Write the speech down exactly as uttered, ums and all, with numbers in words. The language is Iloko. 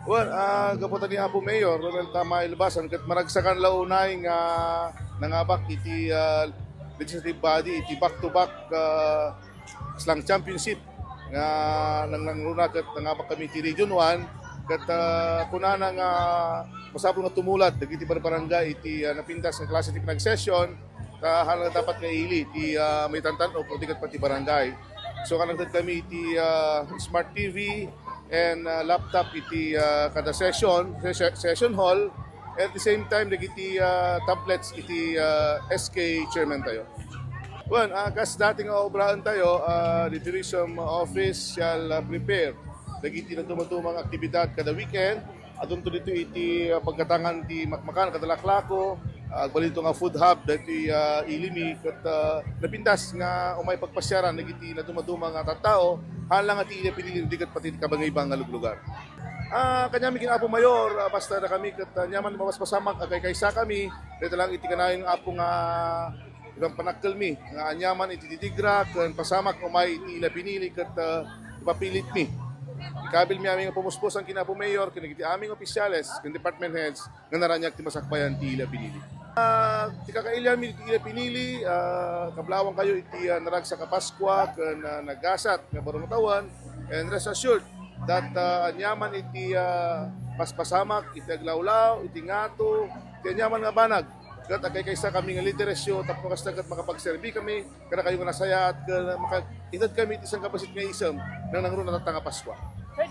Well, ah, gapu ta ni Apo Mayor Romel Tama Ilbasan, ket maragsakan la unay nga nangabak iti, ah, legislative body, iti back-to-back, ah, slang championship nga nang-, nangruna ket nangabak kami iti Region one, ket, ah, kunana nga masapul nga tumulad dagiti barbarangay iti, ah, napintas nga klase ti pinag-session, ta haan la dapat nga ili ti, ah, maitantan-ok o di ket pati barangay. So, kanagted kami iti, ah, smart T V and, ah, laptop iti, ah, kada session, se-, session hall, at the same time, dagiti, ah, tablets iti, ah, S K chairman tayo. Well, ah, kas dati nga obraen tayo, ah, the tourism office shall, ah, prepare dagiti nadumaduma nga aktibidad kada weekend. Adunto dito iti, ah, pagkatangan ti makmakan kada laklako, ah, agbalin to nga food hub dagiti, ah, ili mi ket, ah, napintas nga umay pagpasiaran dagiti nadumaduma nga tattao, haan la nga ti ili a pinili, di ket pati ti kabangibang nga luglugar. Ah, kaniami ken Apo Mayor, ah, basta da kami ket, ah, aniaman mapaspasamak, agkaykaysa kami, dayta lang iti kanayon nga Apo nga iban panakkelmi nga aniaman iti didigra ken pasamak umay iti ili a pinili ket, ah, ipapilitmi. Ikabilmi amin nga pumuspusan ken Apo Mayor ken dagiti amin nga opisyales ken department heads nga naraniag ti masakbayan ti ili a pinili. Ah, ti kakailianmi iti ili a pinili, ah, kablawang kayo iti, ah, naragsak a Paskua ken, ah, nagasat nga baro nga tawen, and rest assured that, ah, aniaman iti, ah, paspasamak, iti aglawlaw, iti ngato, iti aniaman nga banag, ket agkaykaysa kami nga lideresyo tapno kasta ket makapagserbi kami kadakayo nga nasayaat ket makaited kami iti sangkabassit nga isem nga nangruna tatta nga Paskua.